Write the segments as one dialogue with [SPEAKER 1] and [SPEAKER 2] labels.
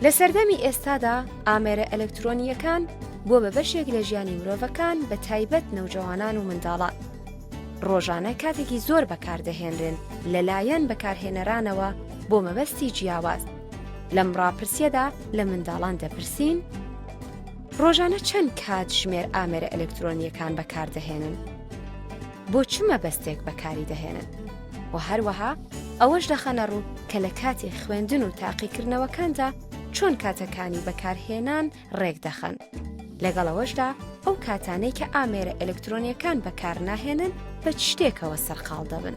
[SPEAKER 1] لە سەردەمی ئێستادا ئامێرە ئەلکترۆنییەکان بووە بە بەشێک لە ژیانی مرۆڤەکان بە تایبەت نەوجەوانان و منداڵان. ڕۆژانە کاتێکی زۆر بەکاردەهێنرێن لەلایەن بەکارهێنەرانەوە بۆ مەبەستی جیاواز. لەم ڕاپرسیەدا لە منداڵان دەپرسین، ڕۆژانە چەند کاتژمێر ئامێرە ئەلکترۆنییەکان بەکاردەهێنن؟ بۆ چ مەبەستێک بەکاری دەهێنن؟ و هەروەها ئەوەش دەخەنە ڕوو کە لە کاتی خوێندن و تاقیکردنەوەکاندا چۆن کاتەکانی بەکارهێنان ڕێک دەخەن. لەگەڵ ئەوەشدا ئەو کاتانەی کە ئامێرە ئەلکترۆنیەکان بەکارناهێنن بە چ شتێکەوە سەرقاڵ دەبن؟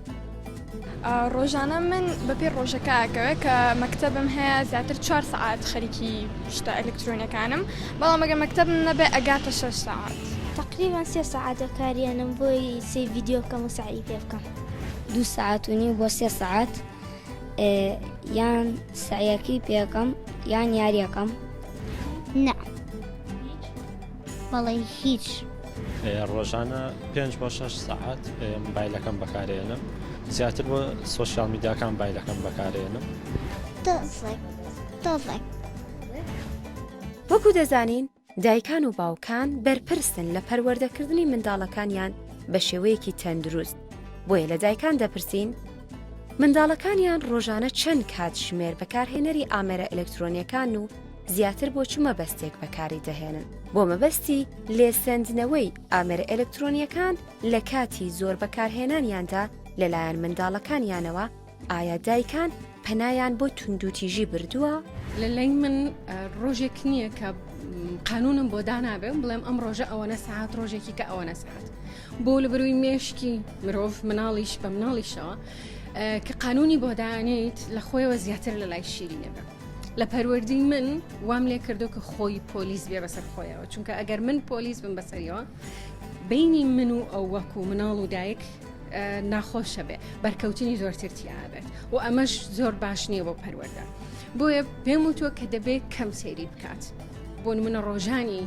[SPEAKER 2] ڕۆژانە من بەپێی ڕۆژەکە ئەکەوێت کە مەکتەبم هەیە زیاتر چوار سەعات خەریکی شتە ئەلکترۆنیەکانم بەڵام ئەگەر مەکتەبم نەبێ ئەگاتە شەش سەعات.
[SPEAKER 3] تەقریبەن سێ سەعات بەکاریەنم بۆی سەی ڤیدیۆ بکەم و سەعی پێ بکەم.
[SPEAKER 4] دوو سەعات و نیو بۆ سێ سەعات یان سەعیەکەی پێکەم یان یاریەکەم.
[SPEAKER 3] نا بەڵێ هیچ.
[SPEAKER 5] ڕۆژانە پێنج بۆ شەش سەعات مبایلەکەم بەکارێنم زیاتر بۆ سۆشیال میدیاکان مبایلەکەم بەکارێنم.
[SPEAKER 3] تۆزێک تۆزێک.
[SPEAKER 1] وەکو دەزانین دایکان و باوکان بەرپرسن لە پەروەردەکردنی منداڵەکانیان بە شێوەیەکی تەندروست، بۆیە لە دایکان دەپرسین، منداڵەکانیان ڕۆژانە چەند کاتژمێر بەکارهێنەری ئامێرە ئەلکترۆنیەکان و زیاتر بۆ چ مەبەستێک بەکاری دەهێنن؟ بۆ مەبەستی لێسەندنەوەی ئامێرە ئەلکترۆنیەکان لە کاتی زۆر بەکارهێنانیاندا لەلایەن منداڵەکانیانەوە، ئایا دایکان پەنایان بۆ توندوتیژی بردووە؟
[SPEAKER 6] لە لای من ڕۆژێک نییە کە قانونم بۆ دانابێ بڵێم ئەم ڕۆژە ئەوەنە سەعات ڕۆژێکی کە ئەوەنە سەعات بۆ لە بەروی مێشکی مرۆڤ مناڵیش بە مناڵیشەوە کە قانونی بۆ دانیت لە خۆیەوە زیاتر لە لای شیرینە بێ لە پەروەردەی من وام لێ کردو کە خۆی پۆلیس بێ بەسەر خۆیەوە چونکە ئەگەر من پۆلیس بم بەسەریەوە بینی من و ئەو وەکو مناڵ و دایک ناخۆشە بێ بەرکەوتنی زۆرتر تیا بێت و ئەمەش زۆر باش نییە بۆ پەروەردە بۆیە پێم وتووە کە دەبێت کەم سەیری بکات بۆ نمونە ڕۆژانی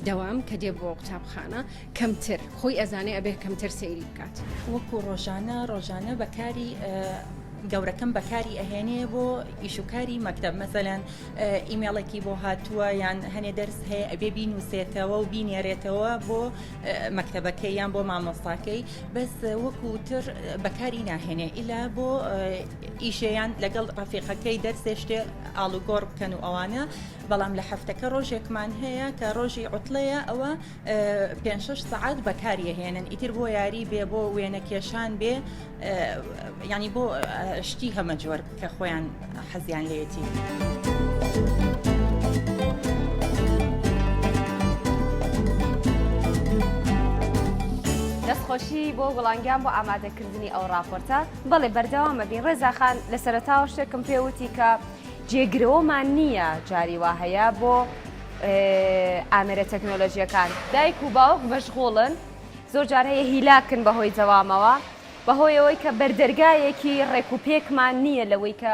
[SPEAKER 6] دەوام کە دێ بۆ قوتابخانە کەمتر خۆی ئەزانێ ئەبێ کەمتر سەیری بکات.
[SPEAKER 7] وەکو ڕۆژانە ڕۆژانە بەکاری گەورەکەم بەکاری ئەهێنێ بۆ ئیشوکاری مەکتەب مەسەلەن ئیمێڵێکی بۆ هاتووە یان هەنێ دەرس هەیە ئەبێ بینوسێتەوە و بینێرێتەوە بۆ مەکتەبەکەی یان بۆ مامۆستاکەی بەس وەکو تر بەکاری ناهێنێ ئیلا بۆ ئیشێیان لەگەڵ ڕەفیقەکەی دەرسێ شتێ ئاڵوگۆڕ بکەن و ئەوانە بەڵام لە هەفتەکە ڕۆژێکمان هەیە کە ڕۆژی عوتڵەیە ئەوە پێنج شەش سەعات بەکاریەهێنن ئیتر بۆ یاری بێ بۆ وێنە کێشان بێ یعنی بۆ شتی هەمە جۆر کە خۆیان حەزیان لێتی.
[SPEAKER 1] دەستخۆشی بۆ گوڵانگیان بۆ ئامادەکردنی ئەو راپۆرتە بەڵێ بەردەوامە بین ڕێزاخان لە سەرەتاوە شتێکم پێوتی کە جێگرەوەمان نییە جاری وا هەیە بۆ ئامێرە تەکنۆلۆژیەکان دایک و باوک مەشغوڵن زۆر جار هەیە هیلاکن بەهۆی دەوامەوە بەهۆی ئەوەی کە بەردەرگایەکی ڕێک و پێکمان نییە لەوەی کە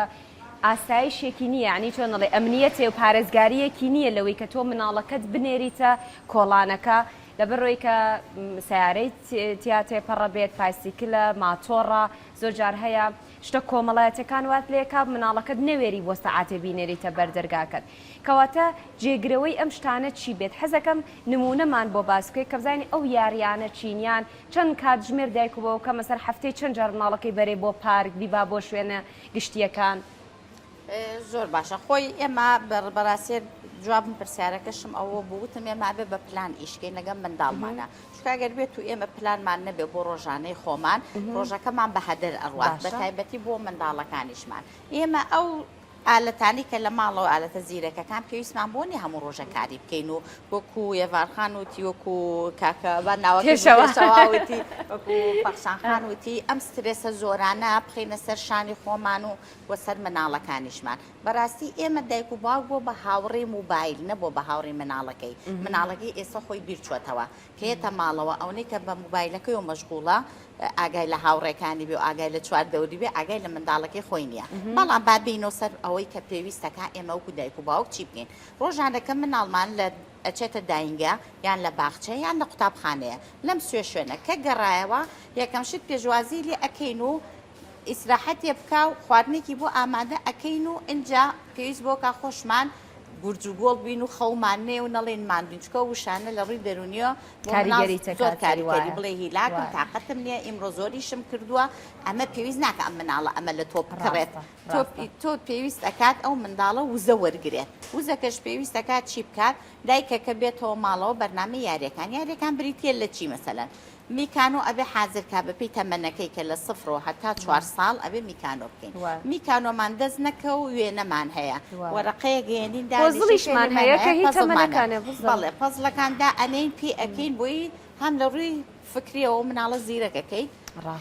[SPEAKER 1] ئاسایشێکی نییە ینی چۆن دەڵێ ئەمنیەتێ و پارێزگاریەکی نییە لەوەی کە تۆ مناڵەکەت بنێریتە کۆڵانەکە لەبەرەوەی کە سیارەی تیا تێپەڕە بێت پایسیکلە ماتۆڕە زۆر جار هەیە شتە کۆمەڵایەتیەکان وات لێکا مناڵەکەت نەوێری بۆ سەعاتێ بینێریتە بەر دەرگاکەت کەواتە جێگرەوەی ئەم شتانە چی بێت حەزەکەم نمونەمان بۆ باس بکەی کە بزانین ئەو یاریانە چین یان چەند کاتژمێر دایک و باوکە مەسەر هەفتەی چەند جار مناڵەکەی بەرێ بۆ پارک بیبا بۆ شوێنە گشتیەکان.
[SPEAKER 8] زۆر باشە خۆی ئێمە بەڕاستی جوابم پرسیارەکەشم ئەوە بوو وتم ئێمە ئەبێ بە پلان ئیشکەین لەگەڵ منداڵمانە چونکە ئەگەر بێت و ئێمە پلانمان نەبێ بۆ ڕۆژانەی خۆمان ڕۆژەکەمان بە هەدەر ئەڕوات بە تایبەتی بۆ منداڵەکانیشمان ئێمە ئەو ئالەتانی کە لە ماڵەوە ئالەتە زیرەکەکان پێویستمان بۆ نیە هەموو ڕۆژە کاری بکەین و وەکو یەڤارخان وتی وەکو کاکە با ناوەکەی پێشەوا وتی وەکو پەخشان خان وتی ئەم سترێسە زۆرانە بخەینە سەر شانی خۆمان و وە سەر مناڵەکانیشمان بەراستی ئێمە دایک و باوک بۆ بە هاوڕێی موبایل نەبووە بە هاوڕێی مناڵەکەی مناڵەکەی ئێستا خۆی بیر چۆتەوە کە یەتە ماڵەوە ئەونەی کە بە موبایلەکەیەوە مەشغوڵە ئاگای لە هاوڕێکانی بێ و ئاگای لە چوار دەوری بێ ئاگای لە منداڵەکەی خۆی نییە بەڵام با بینەوە سەر ئەوەی کە پێویستەکە ئێمە وەکو دایک و باوک چی بکەین ڕۆژانەکە مناڵمان لە ئەچێتە داینگە یان لە باخچە یان لە قوتابخانەیە لەم سوێ شوێنە کە گەڕایەوە یەکەم شت پێشوازی لێ ئەکەین و. ئیسراحەتێ بکا و خواردنێکی بۆ ئامادە ئەکەین و ئینجا پێویست بۆ کا خۆشمان گورج و گۆڵ بین و خەومان نێ و نەڵێین ماندوین چونکە ئەو وشانە لە ڕووی دەروونیەوە بۆ مناڵ
[SPEAKER 1] کاریگەری
[SPEAKER 8] زۆر
[SPEAKER 1] تەکات سەری
[SPEAKER 8] کاریگەری
[SPEAKER 1] وایە
[SPEAKER 8] بڵێ هیلاکم
[SPEAKER 1] وایە.
[SPEAKER 8] تاقەتم نییە ئیمڕۆ زۆر ئیشم کردووە ئەمە پێویست ناکا ئەم مناڵە ئەمە لە تۆ بکڕێت
[SPEAKER 1] ڕاستە
[SPEAKER 8] تۆ
[SPEAKER 1] ڕاستە.
[SPEAKER 8] تۆ پێویست ئەکات ئەو منداڵە وزە وەرگرێت وزەکەش پێویست ئەکات چی بکات دایکەکە بێتەوە ماڵەوە بەرنامەی یاریەکان یاریەکان بریتیە لە چی مەسەلەن میکانۆ ئەبێ حازر کا بەپێی تەمەنەکەی کە لە سفرەوە هەتا چوار ساڵ ئەبێ میکانۆ بکەین میکانۆمان دەست نەکەو وێنەمان هەیە وەرەقەیەک هێنین دانیشین
[SPEAKER 1] پۆزڵیشمان
[SPEAKER 8] فێریمان
[SPEAKER 1] هەیە کە
[SPEAKER 8] هەیە
[SPEAKER 1] هی
[SPEAKER 8] پەزڵمان هەیە
[SPEAKER 1] تەمەنەکانە بزڵ.
[SPEAKER 8] بەڵێ پەزڵەکان دائەنێین پێی ئەکەین بۆی هەم لە ڕووی فکریەوە مناڵە زیرەکەکەی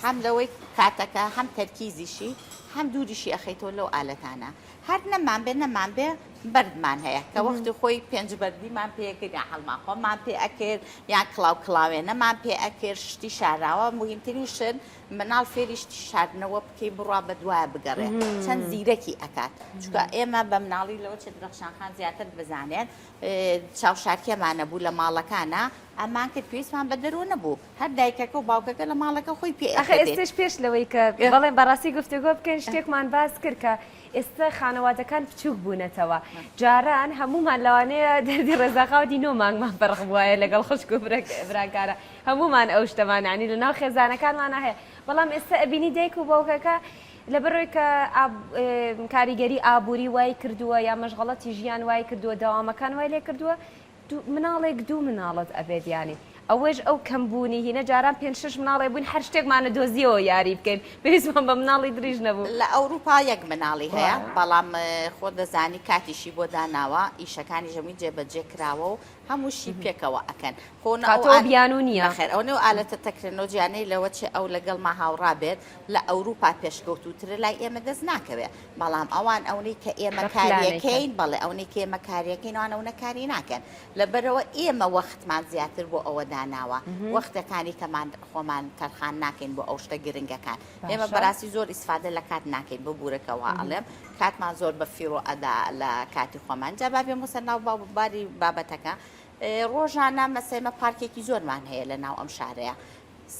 [SPEAKER 8] هەم
[SPEAKER 1] ڕاستە.
[SPEAKER 8] لەوەی کاتەکە هەم تەرکیزیشی هەم دووریشی ئەخەیتەوە لەو ئالەتانە هەر نەمان بێ نەمان بێ بەردمان هەیە کە وەختی خۆی پێنج بەردیمان پێ کرد یان هەڵماخۆمان پێ ئەکرد یان کڵاو کڵاوێنەمان پێ ئەکرد شتی شاراوە موهیمترین شت مناڵ فێری شتی شاردنەوە بکەی بڕوا بە دوایە بگەڕێ چەند زیرەکی ئەکات چونکە ئێمە بە مناڵی لەوە چێ درەخشان خان زیاتر بزانێت چاوشارکێمان نەبوو لە ماڵەکانە ئەمان کرد پێویستمان بە دەرۆ نەبوو هەر دایکەکە و باوکەکە لە ماڵەکە خۆی پێ
[SPEAKER 1] ئەخە
[SPEAKER 8] ئەکردێت.
[SPEAKER 1] ئێستەش پێش لەوەی کە بەڵێ بەڕاستی گفتوگۆ بکەین شتێکمان باس کرد کە ئێستا خانەوادەکان بچووک بوونەتەوە جاران هەموومان لەوانەیە دەردی ڕێزاخاودی نۆ مانگمان فەرق بوایە لەگەڵ خوشک و براکانە هەموومان ئەو شتەمان ینی لەناو خێزانەکانمانە هەیە بەڵام ئێستا ئەبینی دایک و باوکەکە لەبەرەوەی کە کاریگەری ئابووری وای کردووە یا مەشغەڵەتی ژیان وای کردووە دەوامەکان وای لێ کردووە مناڵێک دوو مناڵت ئەبێت یانی ئەوەش ئەو کەم بوونی هینە جاران پێنج شەش مناڵێ بووین هەر شتێکمانە دۆزیەوە یاری بکەین پێویستمان بە مناڵی دریژ نەبوو.
[SPEAKER 8] لە ئەوروپا یەک مناڵی هەیە بەڵام خۆت دەزانی کاتیشی بۆ داناوە ئیشەکانیش هەمووی جێبەجێ کراوە و هەمووشی پێکەوە ئەکەن خۆ نە ئەو
[SPEAKER 1] کاتەوە بیانوو نییە.
[SPEAKER 8] نەخێر ئەوەنە ئەو ئالەتە تەکنەلۆجیانەی لەوە چێ ئەو لەگەڵما هاوڕا بێت لە ئەوروپا پێشکەوتووترە لای ئێمە دەست ناکەوێ بەڵام ئەوان ئەونەی کە ئێمە
[SPEAKER 1] بە پلانێکە.
[SPEAKER 8] کاریەکەین بەڵێ ئەونەی کە ئێمە کاریەکەین ئەوان ئەونە کاری ناکەن لەبەرئەوە ئێمە وەختمان زیاتر بۆ ئەوە داناوە وەختەکانی کەمان خۆمان تەرخان ناکەین بۆ ئەو شتە گرنگەکان ئێمە
[SPEAKER 1] باشە.
[SPEAKER 8] بەراستی زۆر ئیسفادە لە کات ناکەین ببورە کە وا ئەڵێم کاتمان زۆر بە فیڕۆ ئەدا لە کاتی خۆمان جا با بێمە سەر ناو باری بابەتەکە ڕۆژانە مەسە ئێمە پارکێکی زۆرمان هەیە لە ناو ئەم شارەیە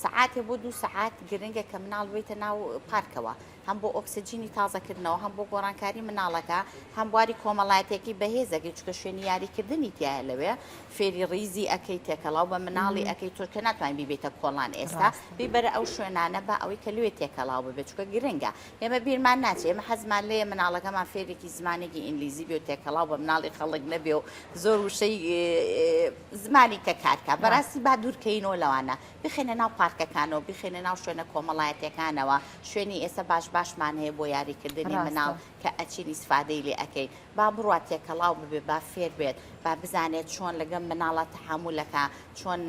[SPEAKER 8] سەعاتێ بۆ دوو سەعات گرنگە کە مناڵ ببەیتە ناو پارکەوە هەم بۆ ئۆکسجینی تازەکردنەوە هەم بۆ گۆڕانکاری مناڵەکە هەم بواری کۆمەڵایەتیەکەی بەهێزەکەی چونکە شوێنی یاریکردنی تایە لەوێ فێری ڕیزی ئەکەی تێکەڵاو بە مناڵی ئەکەی تۆ کە ناتوانانی بیبیتە کۆڵان ئێستا بیبەرە ئەو شوێنانە بە ئەوەی کە لێ تێکەڵاو ببێت چونکە گرنگە ئێمە بیرمان ناچێ ئێمە حەزمان لێیە مناڵەکەمان فێرێکی زمانێکی ئینگلیزی بێ و تێکەڵاو بە مناڵی خەڵک نەبێ و زۆر وشەی زمانی کە کارکە بەڕاستی با دوورکەینەوە لەوانە بخێنە ناو پارکەکانەوە بخێنە ناو شوێنە کۆمەڵایەتەکانەوە شوێنی ئێستا باش باشمان هەیە بۆ یاریکردنی مناڵ کە ئەچین ئیسفادەی لێ ئەکەین با بڕوا تێکەڵاو ببێ با فێر بێت با بزانێت چۆن لەگەڵ مناڵە تەحامولەکە چۆن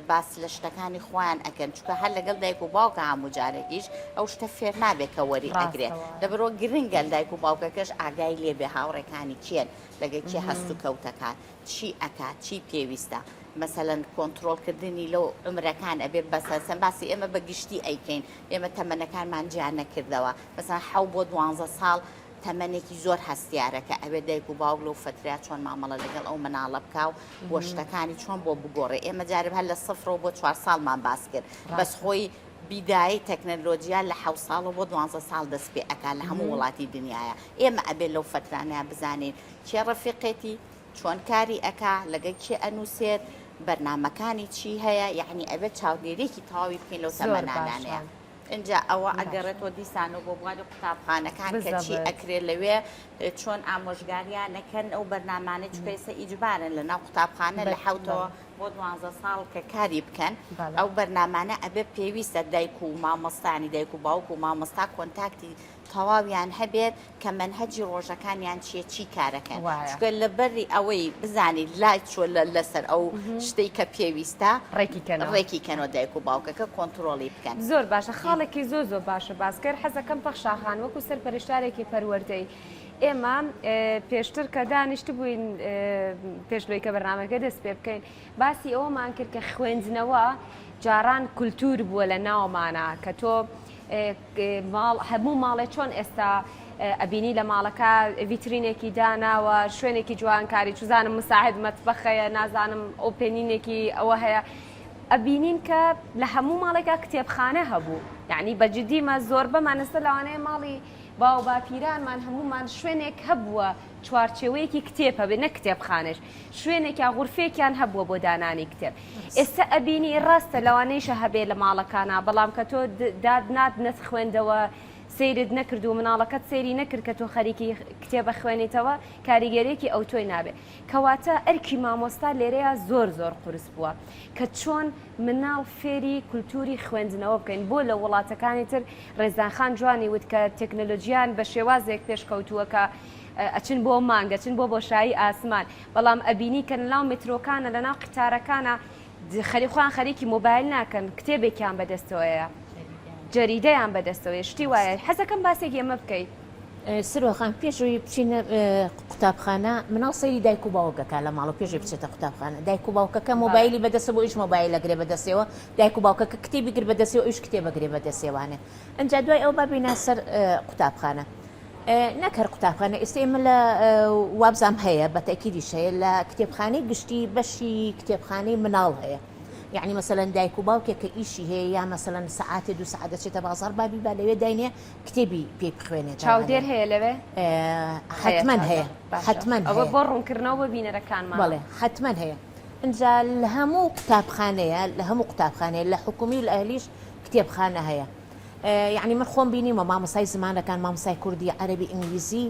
[SPEAKER 8] باس لە شتەکانی خۆیان ئەکەن چونکە هەر لەگەڵ دایک و باوکە هەموو جارێکیش ئەو شتە فێر نابێت کە وەری ئەگرێت لەبەرەوە گرنگە دایک و باوکەکەش ئاگای لێبێ هاوڕێکانی کێن لەگەڵ کێ هەست و کەوتەکات چی ئەکات چی پێویستە مەسەلەن کۆنتڕۆڵ کردنی لەو عومرەکان ئەبێ بەسەسەن باسی ئێمە بە گشتی ئەیکەین ئێمە تەمەنەکانمان جیا نەکردەوە مەسەلەن حەو بۆ دوانزە ساڵ تەمەنێکی زۆر هەستیارە کە ئەوێ دایک و باوک لەو فەترەیا چۆن مامەڵە لەگەڵ ئەو مناڵە بکا و بۆ شتەکانی چۆن بۆ بگۆڕێ ئێمە جارێ هەر لە سفرەوە بۆ چوار ساڵمان باس کرد بەس خۆی بیدایەی تەکنەلۆجیا لە حەو ساڵەوە بۆ دوانزە ساڵ دەست پێ ئەکا لە هەموو وڵاتی دنیاە ئێمە ئەبێ لەو فەترانەیا بزانین کێ ڕەفیقێتی چۆن کاری ئەکا لەگەل کێ ئەنووسێت بەرنامەکانی چی هەیە یەعنی ئەبێت چاودێریەکی تەواوی بکەین لەو
[SPEAKER 1] زۆر باشە.
[SPEAKER 8] تەمەنانانەیە ئینجا ئەوە ئەگەڕێتەوە دیسانەوە بۆ بواری قوتابخانەکان کە چی ئەکرێ لەوێ چۆن ئامۆژگاریان ئەکەن ئەو بەرنامانەی چونکە ئێستا ئیجبارن لە ناو قوتابخانە لە حەوتەوە بۆ دوانزە ساڵ کە کاری بکەن ئەو بەرنامانە ئەبێ پێویستە دایک و مامۆستانی دایک و باوک و مامۆستا کۆنتاکتی تەواویان هەبێت کە مەنهەجی ڕۆژەکانیان چیە چی کارەکەن چونکە لەبەری ئەوەی بزانیت لای چوە لەسەر ئەو شتەی کە پێویستە
[SPEAKER 1] ڕێکی کەنەوە
[SPEAKER 8] ڕێکی کەنەوە دایک و باوکەکە کۆنتڕۆڵی بکەن.
[SPEAKER 1] زۆر باشە خاڵێکی زۆر زۆر باشە باس کرد حەزەکەم پەخشان خان وەکو سەرپەرشتارێکی پەروەردەی ئێمە پێشتر کە دانیشتبووین پێش لەوەی کە بەرنامەکە دەست پێ بکەین باسی ئەوەمان کرد کە خوێندنەوە جاران کولتوور بووە لە ناومانە کە تۆ ماڵ هەموو ماڵێ چۆن ئێستا ئەبینی لە ماڵەکە ڤیترینێکی داناوە شوێنێکی جوانکاری چزانم مساعد مەتبەخەیە نازانم ئەو پێنینێکی ئەوە هەیە. ئەبینین کە لە هەموو ماڵێکا کتێبخانە هەبوو یعنی بە جدیمە زۆربەمان ئێستا لەوانەیە ماڵی باو باپیرانمان هەموومان شوێنێک هەبووە چوارچێوەیەکی کتێب هەبێ نەک کتێبخانەش شوێنێکیان غورفێکیان هەبووە بۆ دانانی کتێب ئێستا ئەبینی ڕاستە لەوانەیشە هەبێ لە ماڵەکانا بەڵام کە تۆ داد نات نەت خوێندەوە سەیرت نەکرد و مناڵەکەت سەیری نەکرد کە تۆ خەریکی کتێبە خوێنیتەوە کاریگەریەکی ئەوتۆی نابێ کەواتە ئەرکی مامۆستا لێرەیا زۆر زۆر قورس بووە کە چۆن مناڵ فێری کولتوری خوێندنەوە بکەین بۆ لە وڵاتەکانی تر ڕێزان خان جوانی وت کە تەکنەلۆجیان بە شێوازێک پێشکەوتووە کە ئەچن بۆ مانگ ئەچن بۆ بۆشایی ئاسمان بەڵام ئەبینی کە لەناو مترۆکانە لەناو قیتارەکانە خەری خۆیان خەریکی مۆبایل ناکەن کتێبێکیان بەدەستەوەیە جەریدەیان بەدەستەوەیە شتی وایە حەزەکەم باسێکی ئەمە بکەی.
[SPEAKER 9] سروە خان پێش ئەوەی بچینە قوتابخانە مناڵ سەیری دایک و باوک ئەکا لە ماڵەوە پێش ئەوەی بچێتە قوتابخانە دایک و باوکەکە مۆبایلی بەدەستە بۆ ئەویش مۆبایل ئەگرێ بەدەستیەوە دایک و باوکەکە کتێبی گرت بەدەستیەوە ئەویش کتێب ئەگرێ بەدەستیەوانێ ئەنجا دوای ئەوە با بێینە سەر قوتابخانە نەک هەر قوتابخانە ئێستا ئێمە لە وابزانم هەیە بە تەکیدیش هەیە لە کتێبخانەی گشتی بەشی کتێبخانەی مناڵ هەیە یعنی مەسەلەن دایک و باوکێک کە ئیشی هەیە یا مەسەلەن سەعاتێ دوو سەعات دەچێتە بازاڕ بابی با لەوێ داینێ کتێبی پێی بخوێنێتەوە.
[SPEAKER 1] چاودێر هەیە لەوێ؟
[SPEAKER 9] حەتمەن هەیە حەتمەن هەیە.
[SPEAKER 1] ئەوە بۆ ڕوونکردنەوە بۆ بینەرەکانمان.
[SPEAKER 9] بەڵێ حەتمەن هەیە. ئینجا لە هەموو قوتابخانەیە لە هەموو قوتابخانەیە لە حکومی و لە ئەهلیش کتێبخانە هەیە. یەعنی من خۆم بینیومە مامۆستای زمانەکان مامۆستای کوردی عەرەبی ئینگلیزی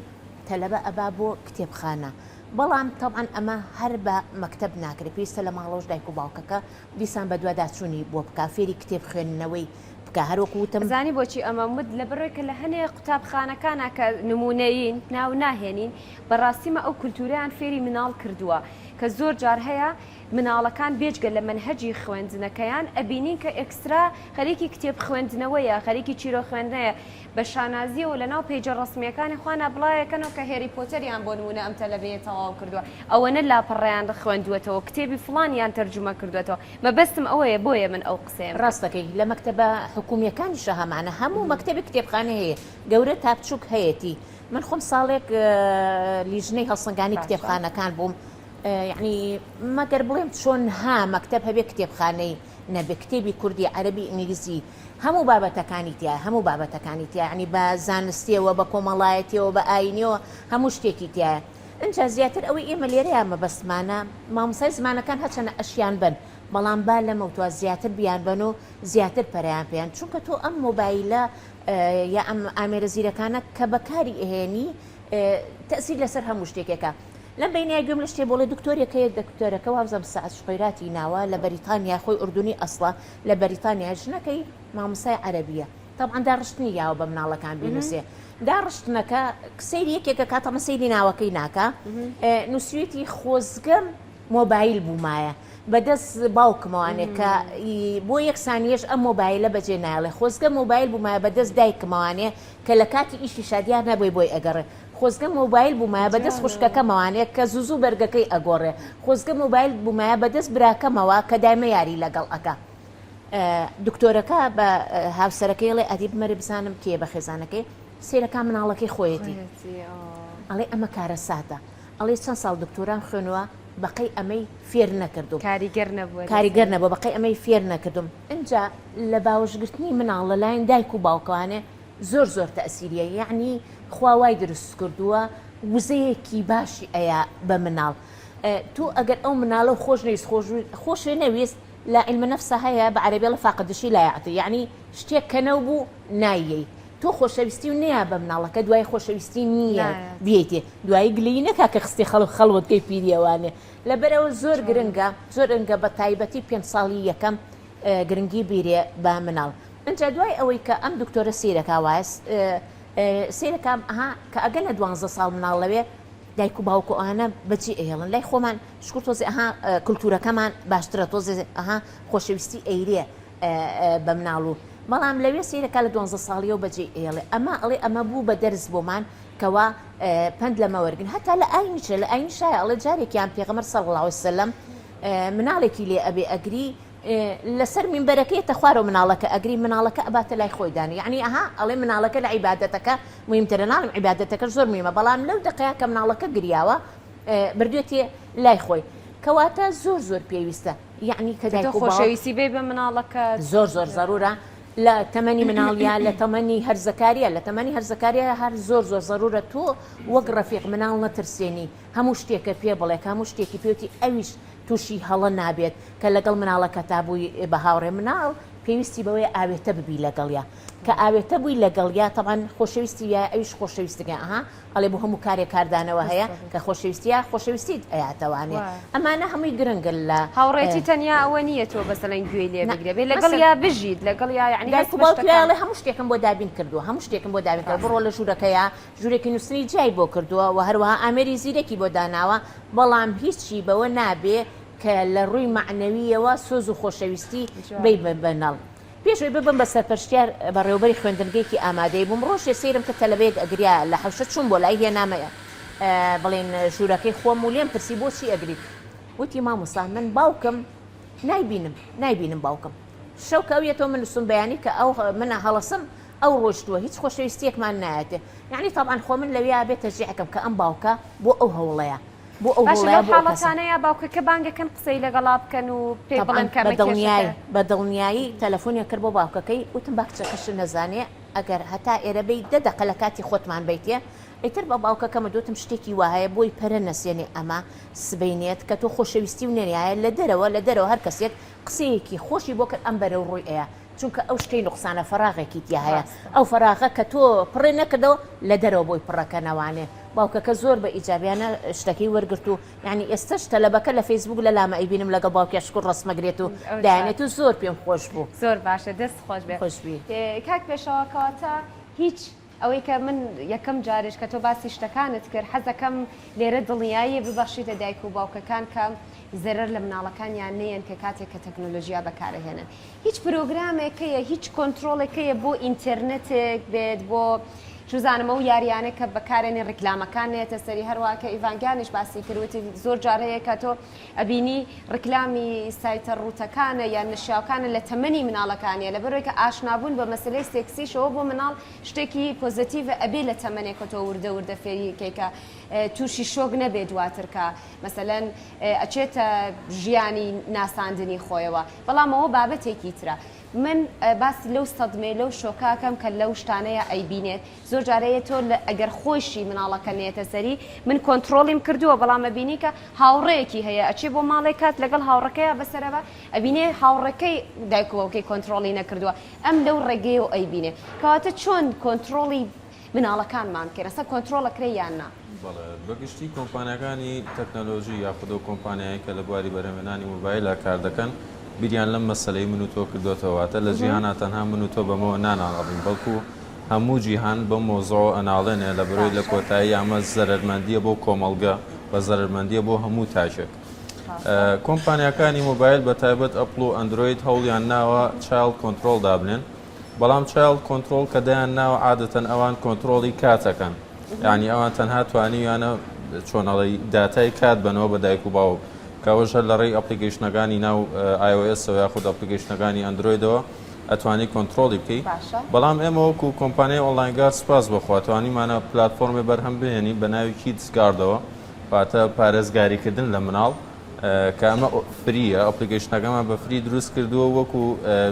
[SPEAKER 9] تەلەبە ئەبا بۆ کتێبخانە. بەڵام تەبعەن ئەمە هەر بە مەکتەب ناکرێ پێویستە لە ماڵەوەش دایک و باوکەکە دیسان بەدواداچوونی بۆ بکا فێری کتێب خوێندنەوەی بکا هەر وەکو وتم.
[SPEAKER 1] ئەزانی بۆچی ئەمەم وت لەبەرئەوەی کە لە هەنێ قوتابخانەکانا کە نمونەیین ناو ناهێنین بەڕاستی مە ئەو کولتورەیان فێری مناڵ کردووە کە زۆر جار هەیە مناڵەکان بێجگە لە مەنهەجی خوێندنەکەیان ئەبینین کە ئێکسترا خەریکی کتێب خوێندنەوەیە خەریکی چیرۆک خوێندنەیە بە شانازیەوە لەناو پەیجە ڕەسمیەکانی خوانا بڵاوێکەنەوە کە هێری پۆتەریان بۆ نمونە ئەم تەلەبەیە تەواو کردووە ئەوەنە لاپەڕەیان خوێندووەتەوە کتێبی فڵانیان تەرجومە کردووەتەوە مەبەستم ئەوەیە بۆیە من ئەو قسەیەم کرد.
[SPEAKER 9] ڕاست دەکەی لە مەکتەبە حکومیەکانیشا هەمانە هەموو مەکتەبێک کتێبخانەی هەیە گەورە تا بچوک هەیەتی من خۆم ساڵێک لیژنەی هەڵسەنگانی کتێبخانەکان بووم یعنی مەگەر بڵێم چۆن ها مەکتەب هەبێ کتێبخانەی نەبێ کتێبی کوردی عەرەبی ئینگلیزی هەموو بابەتەکانی تیا هەموو بابەتەکانی تیا یعنی بە زانستیەوە بە کۆمەڵایەتیەوە بە ئاینیەوە هەموو شتێکی تایە ئینجا زیاتر ئەوەی ئێمە لێرەیا مەبەستمانە مامۆستای زمانەکان هەرچەنە ئەشیان بەن بەڵام با لەمەوتوا زیاتر بیانبەن و زیاتر پەرەیان پێیان چونکە تۆ ئەم مۆبایلە یا ئەم ئامێرە زیرەکانە کە بەکاری ئەهێنی تەسیر لەسەر هەموو شتێکێکە لەم بینای گوێم لە شتێ بۆڵێ دکتۆرێک هەیە دکتۆرەکە وابزانم سەعد شقیراتی ناوە لە بەریتانیا خۆی ئوردونی ئەسڵە لە بەریتانیا ژنەکەی مامۆستای عەرەبیە تەبعەن داڕشتنی یاوە بە مناڵەکان بینوسێ داڕشتنەکە سەیری یەکێک ئەکا تەبعەن سەیری ناوەکەی ناکا نووسویەتی خۆزگەم مۆبایل بوومایە بەدەست باوکمەوانێ کە بۆ یەک سانیەش ئەم مۆبایلە بەجێ نایڵێ خۆزگە مۆبایل بوومایە بەدەست دایکمەوانێ کە لە کاتی ئیشی شادیار نەبووی بۆی ئەگەڕێ خۆزگە مۆبایل بوومایە بەدەست خوشکەکەمەوانێ کە زوو زوو بەرگەکەی ئەگۆڕێ خۆزگە مۆبایل بوومایە بەدەست براکەمەوە کە دایمە یاری لەگەڵ ئەکا دکتۆرەکە بە هاوسەرەکەی ئەڵێ ئەدی بمەرێ بزانم کێیە بە خێزانەکەی سەیرەکا مناڵەکەی خۆیەتی ئەڵێ ئەمە کارەساتە ئەڵێ چەند ساڵ دکتۆرام خوێنوە بەقەی ئەمەی فێر نەکردوم
[SPEAKER 1] کاریگەر نەبووە
[SPEAKER 9] کاریگەر نەبووە بەقەی ئەمەی فێر نەکردوم ئینجا لە باوەشگرتنی مناڵ لەلایەن دایک و باوکەوانێ زۆر زۆر تەئسیریە یەعنی خوا وای دروست کردووە وزەیەکی باشی ئەیا بە مناڵ تۆ ئەگەر ئەو مناڵە خۆش نەویست خۆش خۆشێ نەویست لە علم نفسا هەیە بە عەرەبی ئەڵێ فاقد الشی لا یعطی یەعنی شتێک کە نەوبوو نایەی تۆ خۆشەویستی و نەیا بە مناڵەکە دوای خۆشەویستی نییە بیەیتێ دوایی گلەیی نەکا کە خستی خەڵک خەڵوەتکەی پیریەوانێ لەبەرئەوە زۆر گرنگە زۆر گرنگە بە تایبەتی پێنج ساڵی یەکەم گرنگی بیرێ بە مناڵ ئینجا دوای ئەوەی کە ئەم دکتۆرە سەیرەکا وایە سەیرەکا ئەها کە ئەگەنە دوانزە ساڵ مناڵ لەوێ دایک و باوک و ئەوانە بەجێ ئەهێڵن لای خۆمان شکور تۆزێ ئەها کلتورەکەمان باشترە تۆزێ ئەها خۆشەویستی ئەیرێ بە مناڵ و بەڵام لەوێ سەیرەکە لە دوانزە ساڵیەوە بەجێ ئێڵێ ئەمە ئەڵێ ئەمە بوو بە دەرس بۆمان کەوا پەند لەمە وەرگن هەتا لە ئاینیشە لە ئاینیشایە ئەڵێ جارێکیان پێغەمبەر صلی اللە علیه وسلم مناڵێکی لێ ئەبێ ئەگری لەسەر مینبەرەکەی یەتە خوارەوە مناڵەکە ئەگری مناڵەکە ئەباتە لای خۆی دانێ یەعنی ئەها ئەڵێ مناڵەکە لە عیبادەتەکە موهیمترە ناڵێم عیبادەتەکەش زۆر موهیمە بەڵام لەو دەقەیا کە مناڵەکە گریاوە بردوێتێ لای خۆی کەواتە زۆر زۆر پێویستە. یەعنی کە
[SPEAKER 1] تۆ
[SPEAKER 9] دایک و باوک
[SPEAKER 1] خۆشەویستی بەی بە مناڵەکەت.
[SPEAKER 9] زۆر زۆر زەرورە لە تەمەنی مناڵیا لە تەمەنی هەرزەکاریە لە تەمەنی هەرزەکاریە هەر زۆر زۆر زەرورە تۆ وەک ڕەفیق مناڵ نەترسێنی هەموو شتێکە پێ بڵێ کە هەموو شتێکی پێوتی ئەویش تووشی هەڵە نابێت کە لەگەڵ مناڵەکەتا بووی بە هاوڕێ مناڵ پێویستی بەوەیە ئاوێتە ببی لەگەڵیا کە ئاوێتە بووی لەگەڵیا تەبعەن خۆشەویستی ویایە ئەویش خۆشەویستەکەی ئەها ئەڵێ بۆ هەموو کارێک کاردانەوە هەیە کە خۆشەویستیە خۆشەویستیت ئەیاتەوانێ ئەمانە هەمووی گرنگن لە
[SPEAKER 1] هاوڕێتی تەنیا ئەوە نییە تۆ بەسەلەن گوێی لێ بگرێ بێ لەگەڵیا بژیت لەگەڵیا یعنی
[SPEAKER 9] دایک و باوکی ئەڵێ هەموو شتێکم بۆ دابین کردووە هەموو شتێکم بۆ دابین کردووە بڕۆ لە ژوورەکەیا ژوورێکی نووسنی جیای بۆ کردووە و هەروەها ئامێری زیرەکی بۆ داناوە بەڵام هیچی بەوە نابێ کە لە ڕووی مەعنەوییەوە سۆز و خۆشەویستی بەی بە مناڵ. پێش ئەوەی ببم بە سەرپەرشتیار بەڕێوەبەری خوێندنگەیەکی ئامادەیی بووم، ڕۆژێ سەیرم کرد تەلەبەیەک ئەگریا لە حەوشە چووم بۆ لای هێنامە بڵێن ژوورەکەی خۆم و لێم پرسی بۆچی ئەگریت؟ وتی مامۆستا من باوکم نایبینم نایبینم باوکم شەو کە ئەو یەتەوە من نووستم بەیانی کە ئەو من هەڵەسم ئەو ڕۆیشتووە هیچ خۆشەویستیەکمان نایەتێ یەعنی تەبعەن خۆ من لەویا بێ تەشجیعەکەم کە ئەم باوکە بۆ ئەو هەوڵەیە بۆ ئەو
[SPEAKER 1] باشە
[SPEAKER 9] هەوڵەیە
[SPEAKER 1] لەو
[SPEAKER 9] بۆ ئەو کەسە.
[SPEAKER 1] حاڵەتانەیا باوکەکە بانگەکەن قسەی لەگەڵا بکەن و پێی
[SPEAKER 9] تەبعەن
[SPEAKER 1] بڵێن کە
[SPEAKER 9] بە
[SPEAKER 1] ئەمە
[SPEAKER 9] دڵنیایی
[SPEAKER 1] کێشەکە.
[SPEAKER 9] بە دڵنیایی تەلەفۆنیان کرد بۆ باوکەکەی وتم با کچەکەشت نەزانێ ئەگەر هەتا ئێرە بێی دە دەقە لە کاتی خۆتمان بەیتێ ئیتر بە باوکەکەم وتم شتێکی وا هەیە بۆی پەرە نەسێنێ ئەمە سبەینێت کە تۆ خۆشەویستی و نەریایە لە دەرەوە لە دەرەوە هەر کەسێک قسەیەکی خۆشی بۆ کرد ئەم بەرەو ڕووی ئەیا چونکە ئەو شتەی نوقسانە فەراغێکی تیا هەیە ئەو فەراغە کە تۆ پڕێ نەکردەوە لە دەرەوە بۆی پڕەکەنەوانێ باوکەکە زۆر بە ئیجابیانە شتەکەی وەرگرت و یعنی ئێستەش تەلەبەکە لە فەیسبوک لە لامە ئەیبینم لەگەڵ باوکیا شکر ڕەسمەگرێت و دایانێت و زۆر پێم خۆش بوو.
[SPEAKER 1] زۆر باشە دەست خۆش بێ.
[SPEAKER 9] خۆش بی.
[SPEAKER 1] کاک پێشەوا کەواتە هیچ ئەوەی کە من یەکەم جاریش کە تۆ باسی شتەکانت کرد حەزەکەم لێرە دڵنیایی ببەخشیتە دایک و باوکەکان کە زەرەر لە مناڵەکانیان نەیەن کە کاتێک کە تەکنۆلۆژیا بەکارەهێنن هیچ پرۆگرامێک هەیە هیچ کۆنترۆڵێک هەیە بۆ ئینتێرنێتێک بێت بۆ چوزانم ئەو یاریانە کە بەکارێنی ڕیکلامەکان نێتە سەری هەروە کە ئیڤان گیانیش باسی کرد وتی زۆر جار هەیە کە تۆ ئەبینی ڕیکلامی سایتە ڕووتەکانە یان نەشیاوکانە لە تەمەنی مناڵەکانیە لەبەرئەوەی کە ئاشنابوون بە مەسەلەی سێکسیشەوە بۆ مناڵ شتێکی پۆزەتیڤە ئەبێ لە تەمەنێکە تۆ وردە وردە فێری کەی کە تووشی شۆک نەبێ دواتر کە مەسەلەن ئەچێتە ژیانی ناساندنی خۆیەوە بەڵام ئەوە بابەتێکی ترە من باسی لەو سەدمەی لەو شۆکە ئەکەم کە لەو شتانەیە ئەیبینێت زۆر جار هەیە تۆ ئەگەر خۆیشی مناڵەکە نێتە سەری من کۆنترۆڵیم کردووە بەڵام ئەبینی کە هاوڕێیەکی هەیە ئەچێ بۆ ماڵێ کات لەگەڵ هاوڕەکەیا بەسەرەبا ئەبینێ هاوڕێکەی دایک و باوکەی کۆنترۆڵی نەکردووە ئەم لەو ڕێگەیەوە ئەیبینێ کەواتە چۆن کۆنترۆڵی مناڵەکانمان بکەین ئەسڵەن کۆنترۆڵ ئەکرێ یان نا؟
[SPEAKER 10] بەڵێ بەگشتی کۆمپانیاکانی تەکنەلۆژی یاخود ئەو کۆمپانیایەی کە لە بواری بەرهەمهێنانی مۆبایلا کار دەکەن بیریان لەم مەسەلەی من و تۆ کردۆتەوە واتە لە جیهانا تەنها من و تۆ بەمەوە ناناڵین بەڵکو هەموو جیهان بەم مەوزوعەوە ئەناڵێنێ لەبەرەوەی لە
[SPEAKER 1] باشە.
[SPEAKER 10] کۆتایی ئەمە زەرەرمەندیە بۆ کۆمەڵگە و زەرەرمەندیە بۆ هەموو تاکێک
[SPEAKER 1] ڕاستە.
[SPEAKER 10] کۆمپانیاکانی مۆبایل بەتایبەت ئەپڵ و ئەندرۆید هەوڵیان ناوە child control دابنێن بەڵام child control کە دایان ناوە عادەتەن ئەوان کۆنترۆڵی کات ئەکەن یانی ئەوان تەنها توانیویانە چۆن ئەڵێی داتای کات بەنەوە بە دایک و باوک کە ئەوەش هەر لە ڕێی application ەکانی ناو iOS ەوە یاخود application ەکانی ئەندرۆیدەوە ئەتوانی کۆنترۆڵی بکەی
[SPEAKER 1] باشە.
[SPEAKER 10] بەڵام ئێمە وەکو کۆمپانیای ئۆنلاین گارد سوپاس بەخوا توانیمانە پلاتفۆرمێ بەرهەم بهێنین بە ناوی Kids Guard ەوە واتە پارێزگاریکردن لە مناڵ کە ئەمە free یە application ەکەمان بە free دروست کردووە وەکو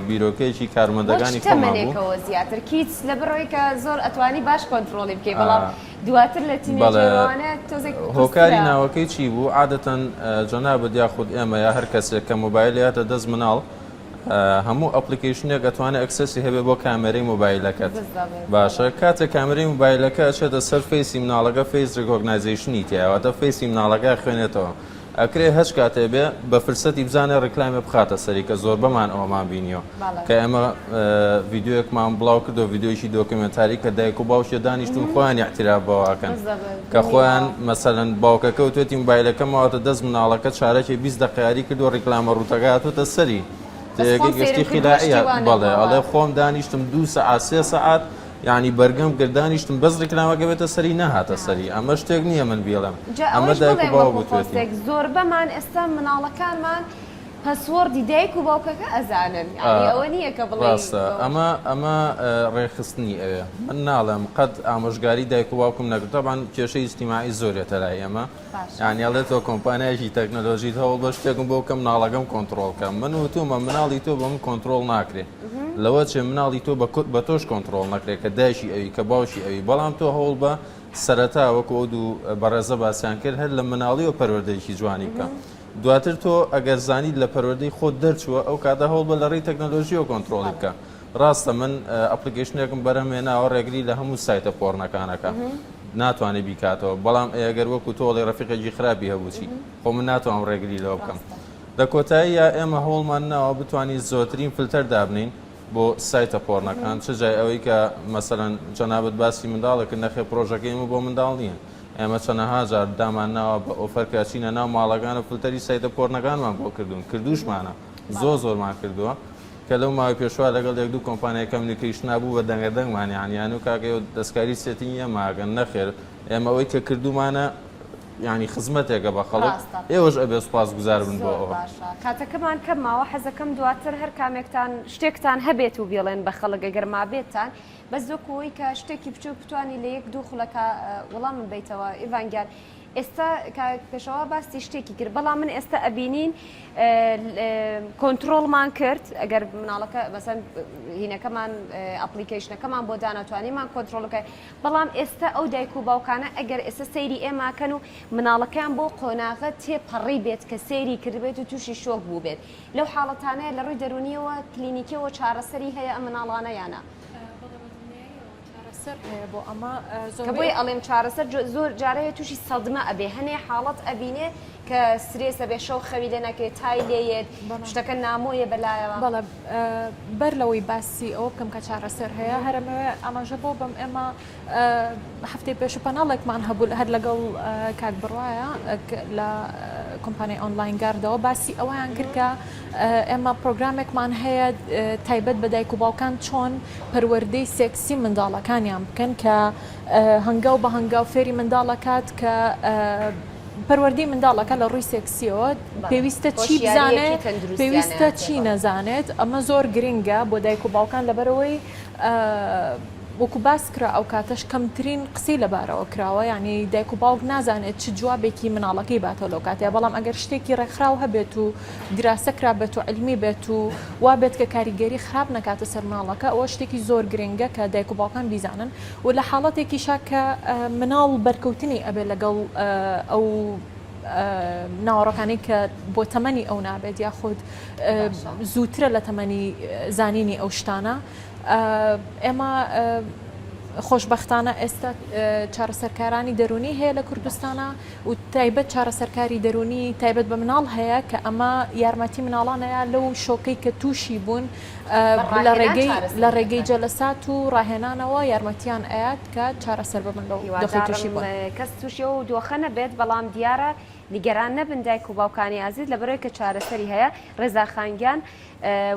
[SPEAKER 10] بیرۆکەیەکی
[SPEAKER 1] بۆ چ
[SPEAKER 10] کارمەندەکانی خۆمان بوو.
[SPEAKER 1] تەمەنێکەوە زیاتر kids لەبەرئەوەی کە زۆر ئەتوانی باش کۆنترۆڵی بکەی بەڵام دواتر لە
[SPEAKER 10] بەڵێ
[SPEAKER 1] تینەیجەرەوانە تۆزێک
[SPEAKER 10] هۆکاری
[SPEAKER 1] قورسترە.
[SPEAKER 10] ناوەکەی چی بوو عادەتەن جەنابت یاخود ئێمە یا هەر کەسێک کە مۆبایل یاتە دەست مناڵ هەموو application ێک ئەتوانێت access ی هەبێ بۆ کامێرەی مۆبایلەکەت
[SPEAKER 1] بالضبط
[SPEAKER 10] باشە کاتێک کامێرەی مۆبایلەکە ئەچێتە سەر face ی مناڵەکە face recognition ی تیایە واتە face ی مناڵەکە ئەخوێنێتەوە ئەکرێ هەچ کاتێ بێ بە فرسەتی بزانێ ڕیکلامێ بخاتە سەری کە زۆربەمان ئەوەمان بینیوە کە ئێمە ڤیدیۆیەکمان بڵاو کردەوە ڤیدیۆیەکی دۆکیومێنتاری کە دایک و باوکێ دانیشتون خۆیان ئیعتراف بەوە ئەکەن کە خۆیان مەسەلەن باوکەکە وتوێتی موبایلەکە ماوەتە دەست مناڵەکە چارەکێ 20 دەقە یاری کردووە ڕیکلامە ڕووتەکە هاتووەتە سەری تێگەی گشتی خیلاعیە بەڵێ ئەڵێ خۆم دانیشتم دوو سەعات سێ سەعات یانی بەرگەم گرت دانیشتم بەس ڕیکلامەکە بێتە سەری نەهاتە سەری ئەمە شتێک نییە من بیڵێم
[SPEAKER 1] جا
[SPEAKER 10] ئەمە
[SPEAKER 1] ئەوەش
[SPEAKER 10] دایک و
[SPEAKER 1] بڵێم
[SPEAKER 10] باوک
[SPEAKER 1] وەکو
[SPEAKER 10] وتوێتی.
[SPEAKER 1] پۆستێک زۆربەمان ئێستا مناڵەکانمان. password ی دایک و باوکەکە ئەزانن یانی ئەوە نییە کە بڵێی
[SPEAKER 10] ڕاستە ئەمە ئەمە ڕێکخستنی ئەوێ من ناڵێم قەت ئامۆژگاری دایک و باوکم نەکرد تەبعەن کێشەی ئیجتیماعی زۆر یەتە لای ئێمە یانی ئەڵێ تۆ کۆمپانیایەکی تەکنەلۆژیت هەوڵ بە شتێکم بۆ بکەم مناڵەکەم کۆنتڕۆڵ کەم من وتومە مناڵی تۆ بە من کۆنتڕۆڵ ناکرێ لەوە چێ مناڵی تۆ بە تۆش کۆنتڕۆڵ نەکرێ کە دایکی ئەوی کە باوکی ئەوی بەڵام تۆ هەوڵ بە سەرەتا وەکو ئەو دوو بەڕێزە باسیان کرد هەر لە مناڵیەوە پەروەردەیەکی جوانی بکە دواتر تۆ ئەگەر زانیت لە پەروەردەی خۆت دەرچووە ئەو کاتە هەوڵ بە لە ڕێی تەکنەلۆژیەوە کۆنتڕۆڵی بکە ڕاستە من application ێکم بەرهەم هێناوە ڕێگری لە هەموو سایتە porn ەکانەکە ناتوانێت بیکاتەوە بەڵام ئەگەر وەکو تۆڵی ڕەفیقێکی خراپی هەبوو چی خۆ من ناتوانم ڕێگری لەوە بکەم لە کۆتاییە ئێمە هەوڵمان ناوە بتوانین زۆرترین فلتەر دابنین بۆ سایتە porn ەکان چ جای ئەوەی کە مەسەلەن جەنابت باسی منداڵێک کرد نەخێر پرۆژەکەی ئێمە بۆ منداڵ نییە ئێمە چەنەها جار دامان ناوە بە offer کە ئەچینە ناو ماڵەکان و فلتەری سایتە porn ەکانمان بۆ کردوون کردوشمانە زۆر زۆرمان کردووە کە لەو ماوەی پێشوا لەگەڵ یەک دوو کۆمپانیای communication ا بوو بە دەنگە دەنگمان یان یان و کاکە ئێوە دەستکاری setting ی ئێمە ئەکەن نەخێر ئێمە ئەوەی کە کردوومانە یانی خزمەتێکە بە خەڵک
[SPEAKER 1] ڕاستە.
[SPEAKER 10] ئێوەش ئەبێ سوپاسگوزار بن بۆ
[SPEAKER 1] زۆر
[SPEAKER 10] ئەوە.
[SPEAKER 1] باشە کاتەکەمان کەم ماوە حەزەکەم دواتر هەر کامێکتان شتێکتان هەبێت و بیڵێن بە خەڵک ئەگەر مابێتتان بەس وەکو ئەوەی کە شتێکی بچوک بتوانی لە یەک دوو خولەکا وەڵامم بەیتەوە ئیڤان گیان ئێستا کاک پێشەوا باسی شتێکی کرد بەڵام من ئێستا ئەبینین کۆنتترۆڵمان کرد ئەگەر مناڵەکە بەسەن هینەکەمان application ەکەمان بۆ دانا توانیمان کۆنتترۆڵەکە بەڵام ئێستا ئەو دایک و باوکانە ئەگەر ئێستا سەیری ئێماکەن و مناڵەکەیان بۆ قۆناغە تێپەڕی بێت کە سەیری کردبێت و تووشی شۆک بوو بێت لەو حاڵەتانەیە لە ڕووی دەرونیەوە کلینیکیەوە چارەسەری هەیە ئەم مناڵانە یانە؟
[SPEAKER 11] چارەسەر هەیە بۆ ئەمە
[SPEAKER 1] کە بۆیە ئەڵێم چارەسەر زۆر جار هەیە تووشی سەدمە ئەبێ هەنێ حاڵەت ئەبینێ کە سترێس ئەبێ شەو خەوی لێ ناکەوێ تای لێیەت شتەکە نامۆیە بەلایەوە.
[SPEAKER 11] بەڵێ بەر لەوەی باسی ئەوە بکەم کە چارەسەر هەیە هەرەمەوێ ئاماژە بۆ بەم ئێمە هەفتەی پێشوو پەناڵێکمان هەبوو هەر لەگەڵ کاک بڕوایە لە کۆمپانیای ئۆنلاین گاردەوە باسی ئەوەیان کرد کە ئێمە پرۆگرامێکمان هەیە تایبەت بە دایک و باوکان چۆن پەروەردەی سێکسی منداڵەکانیان بکەن کە هەنگاو بە هەنگاو فێری منداڵەکات کە پەروەردەی منداڵەکە لە ڕووی سێکسیەوە پێویستە چی بزانێت پێویستە چی نەزانێت ئەمە زۆر گرنگە بۆ دایک و باوکان لەبەرەوەی وەکو باس کرا ئەو کاتەش کەمترین قسەی لەبارەوە کراوە یانی دایک و باوک نازانێت چ جوابێکی مناڵەکەی باتەوە لەو کاتەیە بەڵام ئەگەر شتێکی ڕێکخراو هەبێت و دیراسە کرابێت و علمی بێت و وا بێت کە کاریگەری خراپ نەکاتە سەر مناڵەکە ئەوە شتێکی زۆر گرنگە کە دایک و باوکان بیزانن و لە حاڵەتێکیشا کە مناڵ بەرکەوتنی ئەبێ لەگەڵ ئەو ناوەڕۆکانەی کە بۆ تەمەنی ئەو نابێت یاخود زووترە لە تەمەنی زانینی ئەو شتانە ئێمە خۆشبەختانە ئێستا چارەسەرکارانی دەروونی هەیە لە کوردستانە و تایبەت چارەسەرکاری دەروونی تایبەت بە مناڵ هەیە کە ئەمە یارمەتی مناڵانەیە لەو شۆکەی کە تووشی بوون لە ڕێگەی لە ڕێگەی جەلەسات و ڕاهێنانەوە یارمەتیان ئەیات کە چارەسەر ببن لەو دۆخەی تووشی بوون.
[SPEAKER 1] کەس تووشی ئەو دۆخە نەبێت، بەڵام دیارە نیگەران نەبن دایک و باوکانی ئازیز لەبەرئەوەی کە چارەسەری هەیە. ڕێزا خان گیان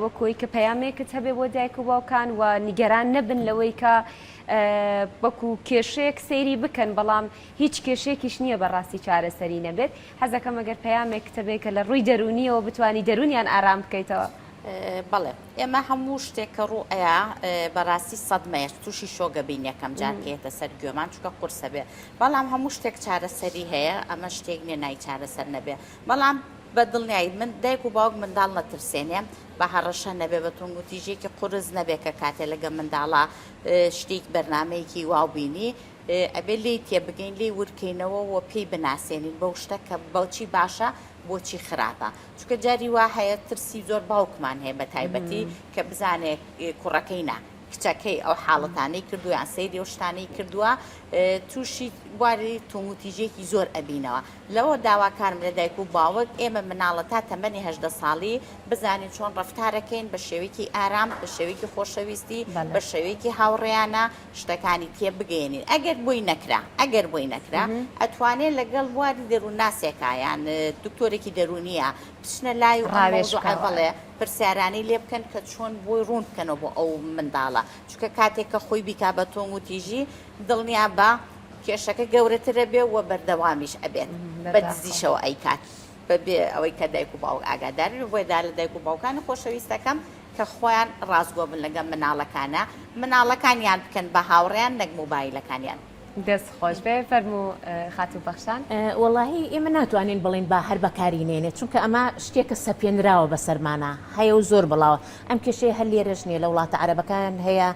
[SPEAKER 1] وەکو ئەوەی کە پەیامێکت هەبێ بۆ دایک و باوکان و نیگەران نەبن لەوەی کە وەکو کێشەیەک سەیری بکەن بەڵام هیچ کێشەیەکیش نییە بەڕاستی چارەسەری نەبێت حەزەکەم ئەگەر پەیامێکت هەبێ کە لە ڕووی دەروونیەوە بتوانی دەروونیان ئارام بکەیتەوە.
[SPEAKER 8] بەڵێ ئێمە هەموو شتێک کە ڕوو ئەیا بەڕاستی سەدمەیە تووشی شۆگە بین یەکەم جار کە یەتە سەر گوێمان چونکە قورسە بێ بەڵام هەموو شتێک چارەسەری هەیە ئەمە شتێک نییە نای چارەسەر نەبێ بەڵام بە دڵنیایی من دایک و باوک منداڵ نەترسێنێ بە هەڕەشە نەبێ بە توندوتیژیەکی قورس نەبێ کە کاتێ لەگە منداڵا شتێک بەرنامەیەکی واو بینی ئەبێ لێی تێبگەین لێی ورکەینەوە و پێی بناسێنین بەو شتە کە بۆچی باشە بۆچی خراپە چونکە جاری وا هەیە ترسی زۆر باوکمان هەیە بە تایبەتی کە بزانێ کوڕەکەی نا کچەکەی ئەو حاڵەتانەی کردووە یان سەیری ئەو شتانەی کردووە تووشی بواری توندوتیژیەکی زۆر ئەبینەوە لەوە داواکارم لە دایک و باوک ئێمە مناڵە تا تەمەنی 18 ساڵی بزانین چۆن ڕەفتارەکەین بە شێوەیەکی ئارام بە شێوەیەکی خۆشەویستی بە شێوەیەکی هاوڕێیانە شتەکانی تێ بگەیەنین ئەگەر بۆی نەکرا ئەگەر بۆی نەکرا ئەتوانێ لەگەڵ بواری دەروونناسێکا یان دکتۆرێکی دەروونیە بچنە لای و ئەم مەوزوعە بەڵێ پرسیارانەی لێ بکەن کە چۆن بۆی ڕوون بکەنەوە بۆ ئەو منداڵە چونکە کاتێک کە خۆی بیکا بە تۆنگ و تیژی دڵنیا بە کێشەکە گەورەترە بێ و بەردەوامیش ئەبێت بە دزیشەوە ئەیکات. بەبێ ئەوەی کە دایک و باوک ئاگادار بن بۆیە دا لە دایک و باوکانی خۆشەویستەکەم کە خۆیان ڕاستگۆ بن لەگەڵ مناڵەکانە مناڵەکانیان بکەن بە هاوڕێیان نەک موبایلەکانیان.
[SPEAKER 1] دەست خۆش بێ فەرموو خاتوو پەخشان.
[SPEAKER 9] وەڵاهی ئێمە ناتوانین بڵێین با هەر بەکاری نێنێ چونکە ئەمە شتێکە سەپێنراوە بەسەرمانا هەیە و زۆر بڵاوە ئەم کێشەیە هەر لێرەش نییە لە وڵاتە عەرەبەکان هەیە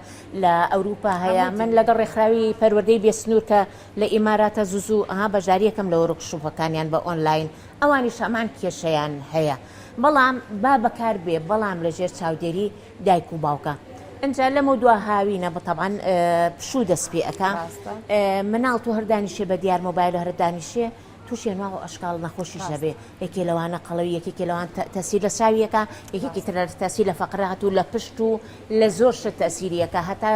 [SPEAKER 9] لە ئەوروپا هەیە من لەگەڵ ڕێکخراوی پەروەردەی بێ سنوور کە لە ئیماراتە زوو زوو ئەها بەشداریەکەم لە وۆرکشۆپەکانیان بە ئۆنلاین ئەوانیش هەمان کێشەیان هەیە بەڵام با بەکار بێ بەڵام لە ژێر چاودێری دایک و باوکە ئینجا لەمە دوا هاوینە بە تەبعەن پشوو دەست پێ ئەکا مناڵ تۆ هەر دانیشێ بە دیار مۆبایل هەر دانیشێ تووشی ئەنواع و ئەشکاڵ نەخۆشیش ئەبێ یەکێ لەوانە قەڵەوی یەکێکی لەوان تەسیر لە چاویەکە یەکێکی تر تەسیر لە فەقرات و لە پشت و لە زۆر شت تەسیریەکە هەتا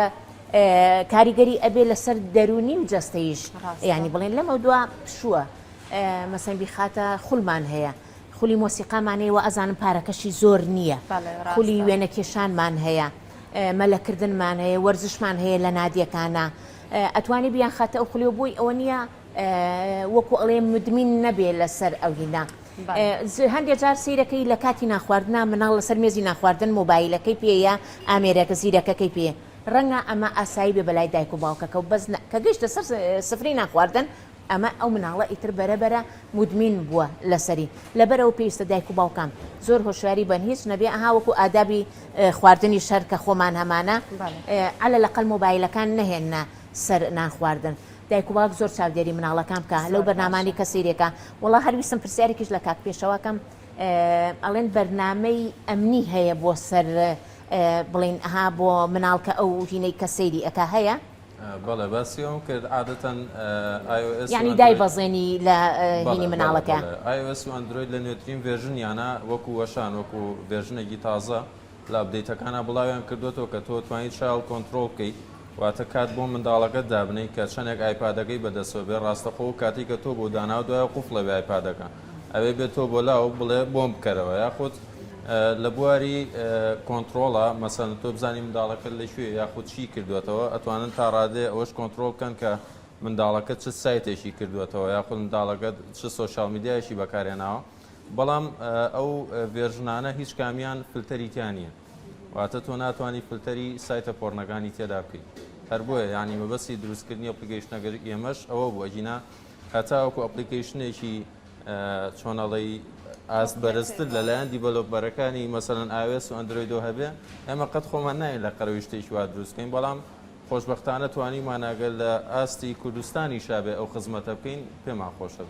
[SPEAKER 9] کاریگەری ئەبێ لەسەر دەروونی و جەستەیش یعنی بڵێن لەمە دوا پشووە مەسەن بیخاتە خولمان هەیە خولی مۆسیقامان هەیە وائەزانم پارەکەشی زۆر نییە خولی وێنەکێشانمان هەیە مەلەکردنمان هەیە وەرزشمان هەیە لە نادیەکانە ئەتوانی بیان خاتە ئەو خولی و بۆی ئەوە نییە وەکو ئەڵێ مدمین نەبێ لەسەر ئەو هینا هەندێک جار سیرەکەی لە کاتی ناخواردنا مناڵ لەسەر مێزی ناخواردن مۆبایلەکەی پێیە ئامێرەکە زیرەکەکەی پێ ڕەنگە ئەمە ئاسایی بێ بەلای دایک و باوکەکە و بەس کە گەیشتە سەر سفری نانخواردن ئەمە ئەو مناڵە ئیتر بەرە بەرە مودمین بووە لەسەری لەبەرئەوە پێویستە دایک و باوکان زۆر هۆشیاری بن هیچ نەبێ ئەها وەکو ئادابی خواردنی شەر کە خۆمان هەمانە عەلە لەقەل مۆبایلەکان نەهێننە سەر نان خواردن دایک و باوک زۆر چاودێری مناڵەکان بکە لەو بەرنامانی کە سەیرێکە وەڵا هەر ویستم پرسیارێکیش لە کاک پێشەوا کەم ئەڵێن بەرنامەی ئەمنی هەیە بۆ سەر بڵین ئەها بۆ مناڵ کە ئەو هینەی کە سەیری ئەکا هەیە؟
[SPEAKER 10] بەڵێ باسی ئەوم کرد عادەتەن iOS
[SPEAKER 9] یانی دایبەزێنی لە هینی مناڵەکە.
[SPEAKER 10] iOS و ئەندرۆید لە نوێترین version یانە وەکو وەشان وەکو version ێکی تازە لە update ەکانا بڵاویان کردوەتەوە کە تۆ توانی child control بکەیت واتە کات بۆ منداڵەکەت دابنێی کە چەندێک ئایپادەکەی بەدەستەوە بێ ڕاستەخۆ و کاتی کە تۆ بۆ داناوە دوایە قوفڵە بێ ئایپادەکە ئەوێ بێ تۆ بۆ لاو بڵێ بۆم بکەرەوە یاخود لە بواری کۆنتڕۆڵە مەسەن تۆ بزانی منداڵەکەت لە کوێ یاخود چی کردوێتەوە ئەتوانن تا ڕادێ ئەوەش کۆنتڕۆڵ بکەن کە منداڵەکە چ سایتێکی کردوێتەوە یاخود منداڵەکە چ social media یەکی بەکارهێناوە بەڵام ئەو version انە هیچ کامیان فلتەری تیا نییە واتە تۆ ناتوانانی فلتەری سایتە porn ەکانی تێدا بکەیت هەر بۆیە یعنی مەبەستی دروستکردنی application ەکە ئێمەش ئەوە بوو ئەگینا هەتاوەکو application ێکی چۆن ئەڵێی ئاست بەرزتر لەلایەن developer ەکانی مەسەلەن iOS و ئەندرۆیدەوە هەبێ ئێمە قەت خۆمان ناین لە قەرەوی شتێکی وا دروست بکەین بەڵام خۆشبەختانە توانیمانە گەر لە ئاستی کوردستانیشا بێ ئەو خزمەتە بکەین پێمان خۆشە.